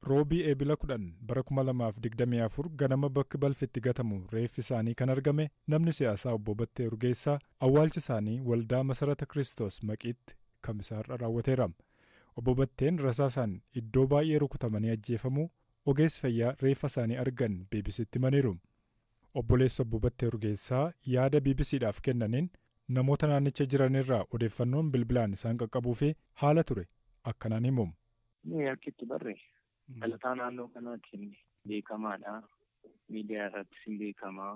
Roobii Eebila 10 bara 2024 ganama bakki balfi itti gatamu reeffi isaanii kan argame namni siyaasaa Obbo Battee Urgeessaa awwaalchi isaanii waldaa Masarata Kiristoos Maqiitti Kamisa har'a raawwateera. Obbo Batteen rasaasaan iddoo baay'ee rukutamanii ajjeefamuu ogeessi fayyaa reeffa isaanii argan BBCtti himaniiru. Obboleessi Obbo Battee Urgeessaa yaada BBCdhaaf kennaniin namoota naannicha jiranirraa odeeffannoon bilbilaan isaan qaqqabuu fi haala ture akkanaan himu. Nuyi akka itti barre dhalataa naannoo kanaatiin beekamaadha. Miidiyaa irrattis hin beekamaa.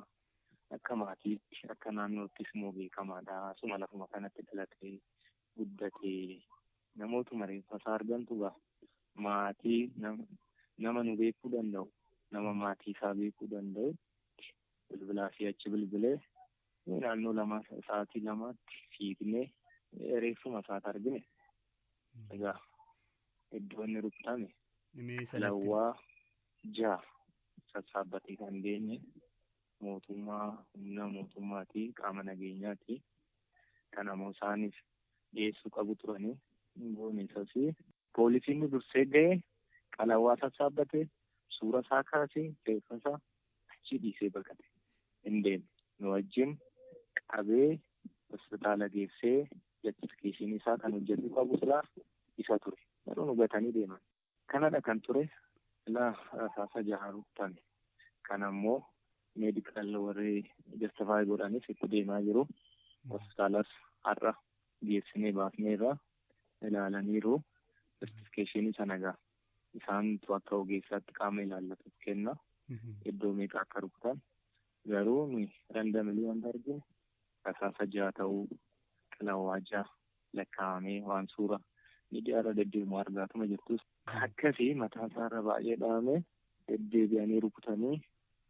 Akka maatiitti akka naannoottis immoo beekamaadha. Asuma lafuma kanatti dhalatee guddatee namootuma reeffa isaa argantu ga'a. Maatii nama nu beekuu danda'u nama maatii isaa beekuu danda'u bilbilaa fi achi bilbilee naannoo lama sa'aatii 2tti fiignee reeffuma isaati argine. Egaa iddoo inni rukutame lawwaa 6 sassaabbatee kan deeme mootummaa humna mootummaati qaama nageenyaati. Kana immoo isaanis dhiyeessuu qabu turanii goone isas poolisiin nu dursee ga'e qalawwaa sassaabbate suura isaa kaasee reeffa isaa achi dhiisee baqate hin deemne nu wajjin qabee hospitaala geessee jastifikeeshinii isaa kan hojjetuu qabu silaa isa ture garuu nu gatanii deeman. Kanadha kan ture silaa rasaasa jaha rukutame kana immoo medical warri justify godhanis itti deemaa jiru. Hospitaalas har'a geessinee baasneerra ilaalaniiru. Justification sana egaa isaantu akka ogeessaatti qaama ilaallatuuf kenna. Iddoo meeqa akka rukutan garuu nuyi randomly wanta argine rasaasa jaha ta'uu qalawwaa jaha lakkaa'amee waan suura miidiyaa irra deddeemu argaatuma jirtus. Akkasii mataa isaarra baay'ee dhahame deddeebi'anii rukutanii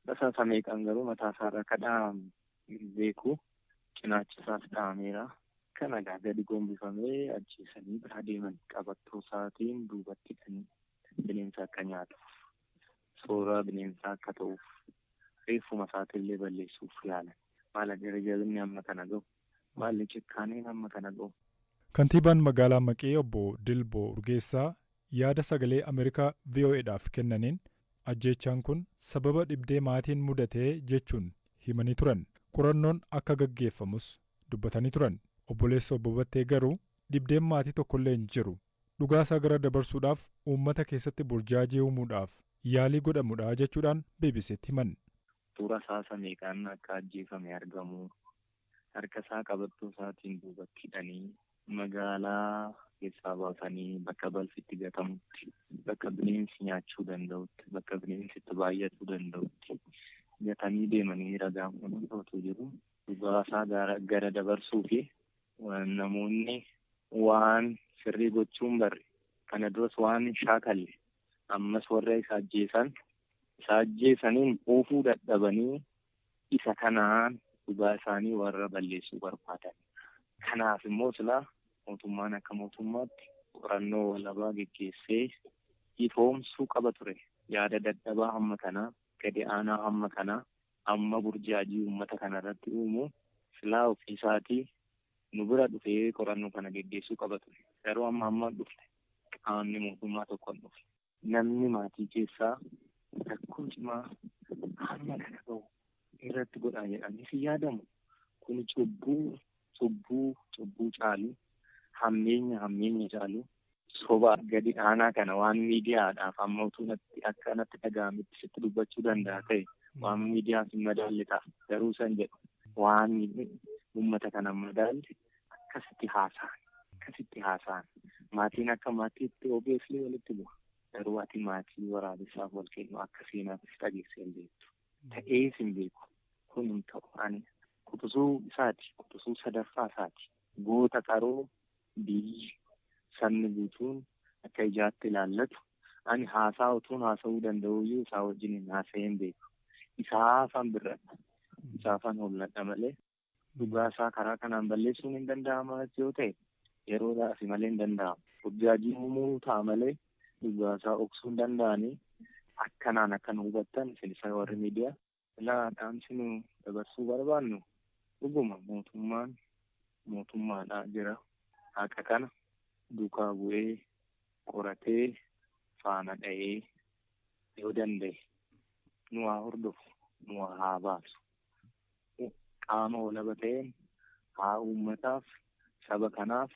rasaasa meeqaan garuu mataa isaarra akka dhahame hin beeku. Cinaachi isaas dhahameera. Kana egaa gadi gombifamee ajjeesanii biraa deeman qabattoo isaatiin duubatti hidhanii bineensa akka nyaatuuf soora bineensaa akka ta'uuf reeffuma isaatillee balleessuuf yaalan. Maal gara jabinni amma kana ga'u? Maalli cikkaaneen amma kana ga'u? Kantiibaan magaalaa Maqii Obbo Dilboo Urgeessaa yaada Sagalee Ameerikaa VOAdhaaf kennaniin ajjeechaan kun sababa dhibdee maatiin mudatee jechuun himanii turan. Qorannoon akka gaggeeffamus dubbatanii turan. Obboleessi Obbo Battee garuu dhibdeen maatii tokkollee hin jiru. Dhugaasaa gara dabarsuudhaaf uummata keessatti burjaajii uumuudhaaf yaalii godhamudha jechuudhaan BBCtti himan. Rasaasa meeqaan akka ajjeefame argamu harka isaa qabattoo isaatiin duubatti hidhanii magaalaa keessaa baasanii bakka balfi itti gatamutti, bakka bineensi nyaachuu danda'utti, bakka bineensi itti baay'atuu danda'utti gatanii deemanii ragaan kun otoo jiru dhugaasaa gara dabarsuu fi namoonni waan sirrii gochuun barre kana duras waan hin shaakalle ammas warra isa ajjeesan isa ajjeesaniin quufuu dadhabanii isa kanaan dhugaa isaanii warra balleessuu barbaadan. Kanaaf immoo silaa mootummaan akka mootummaatti qorannoo walabaa geggeessee ifoomsuu qaba ture. Yaada dadhabaa hamma kanaa, gadi aanaa hamma kanaa, amma burjaajii uummata kana irratti uumu silaa ofiisaatii nu bira dhufee qorannoo kana geggeessuu qaba ture. Garuu amma amma dhufne qaamni mootummaa tokko hin dhufne. Namni maatii keessaa rakkoo cimaa hamma kana gahu irratti godhaa jedhamee si yaadamu kun cubbuu cubbuu cubbuu caalu hammeenya hammeenya caalu soba gadi aanaa kana waan miidiyaadhaaf amma utuu natti akka natti dhaga'ametti sitti dubbachuu danda'a ta'e waan miidiyaaf hin madaalle ta'a garuu san jedhu waan uummata kana madaalle akkasitti haasa'an akkasitti haasa'an maatiin akka maatiitti obviously walitti bu'a garuu ati maatii waraabessaaf wal kennu akka seenaattis dhageessee hin beektu ta'ees hin beeku kun hin ta'u ani quxisuu isaati quxisuu sadaffaa isaati goota qaroo biyyi sabni guutuun akka ijaatti ilaallatu ani haasaa utuun haasa'uu danda'uyyuu isaa wajjin hin haasa'ee hin beeku isaafan birradha isaafan holladha malee dhugaa isaa karaa kanaan balleessuun hin danda'ama yoo ta'e yeroodhaaf malee hin danda'amu. Burjaajii uumuu ta'a malee dhugaa isaa dhoksuu hin danda'anii akkanaan akka nu hubattan isin isa warri miidiyaa. Ilaa dhaamsi nu dabarsuu barbaannu dhuguma mootummaan mootummaadhaa jira. Haqa kana duukaa bu'ee qoratee faana dha'ee Yoo danda'e nu haa hordofu, nu haa baasu. Qaama walaba ta'een haa uummataaf, saba kanaaf,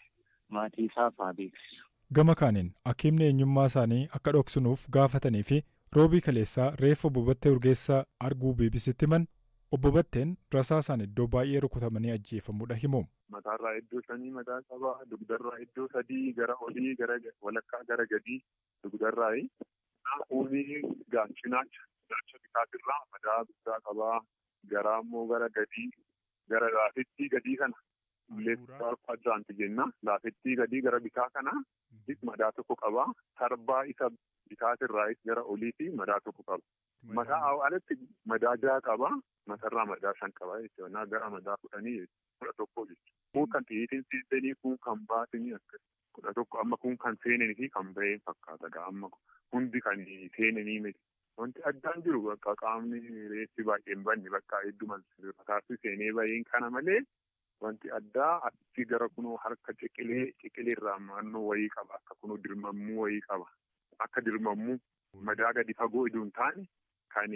maatii isaaf haa beeksisu. Gama kaaniin hakiimni eenyummaa isaanii akka dhoksunuuf gaafatanii fi Roobii kaleessaa reeffa Obbo Battee Urgeessaa arguu BBCtti himan, Obbo Batteen rasaasaan iddoo baay'ee rukutamanii ajjeefamuudha himu. Mataarraa iddoo shanii madaa qaba. Dugdarraa iddoo sadii gara olii, gara walakkaa, gara gadii dugdarraayi. Kuni cinaacha bitaatirraa madaa guddaa qaba. Garaa immoo gara gadii, gara laafettii gadii kana, left quadrant jenna. Laafettii gadii gara bitaa kana madaa tokko qaba. Sarbaa isa bitaatirraayis gara oliitii madaa tokko qaba. Mataa alatti madaa jaha qaba. Matarraa madaa shan qaba jechuudha. Gara madaa 10, 11 jechuudha. Kun kan xiyyiitiin seenanii, kun kan baasanii akkas 11. Amma kun kan seenanii fi kan baheen fakkaata. Amma hundi kan seenanii miti. Wanti addaan jiru bakka qaamni reeffi baay'een banne, bakka hedduma mataatti seenee baheen kana malee, wanti addaa achi gara kunoo harka ciqilee ciqileerraa naannoo wayii qaba, akka kunoo dirmammuu wayii qaba. Akka dirmammuu madaa gadi fagoo iduu hin taane, kan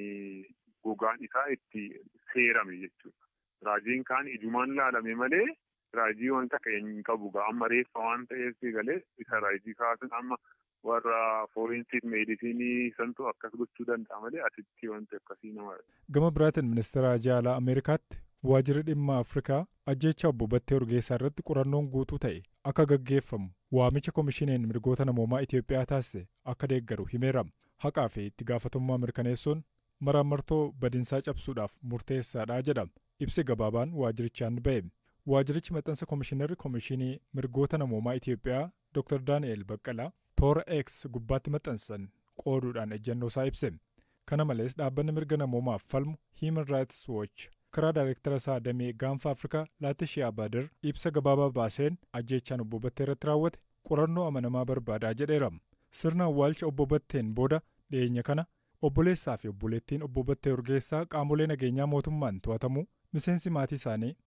gogaan isaa itti seerame jechuudha. Raajiin kaan ijumaan laalame malee raajii wanta akka hin qabu gaa. Amma reeffa waan ta'eef galee isa raajii kaasuun amma warra forensic medicine santu akkas gochuu danda'a malee asitti wanti akkasii nama. Gama biraatiin ministeera haajaa alaa Ameerikaatti waajjirri dhimma Afrikaa ajjeechaa Obbo Battee Urgeessaa irratti qorannoon guutuu ta'e akka gaggeeffamu waamicha Komishiniin Mirgoota Namoomaa Itoophiyaa taasise akka deeggaru himeera. Haqaa fi itti gaafatamummaa mirkaneessuun maraamartoo badinsaa cabsuudhaaf murteessaadha jedha ibsi gabaabaan waajjirichaan ba'e. Waajjirichi maxxansa Komishinarri Komishinii Mirgoota Namoomaa Itoophiyaa Dr. Daani'el Baqqalaa toora X gubbaatti maxxansan qooduudhaan ejjennoo isaa ibse. Kana malees dhaabbanni mirga namoomaaf falmu Human Rights Watch karaa daayireektara isaa damee Gaanfa Afrikaa Laatishiyaa Baadir ibsa gabaabaa baaseen ajjeechaan Obbo Battee irratti raawwate qorannoo amanamaa barbaadaa jedheera. Sirna awwaalcha Obbo Batteen booda dhiyeenya kana obboleessaa fi obboleettiin Obbo Battee Urgeessaa qaamolee nageenyaa mootummaan to'atamuu miseensi maatii isaanii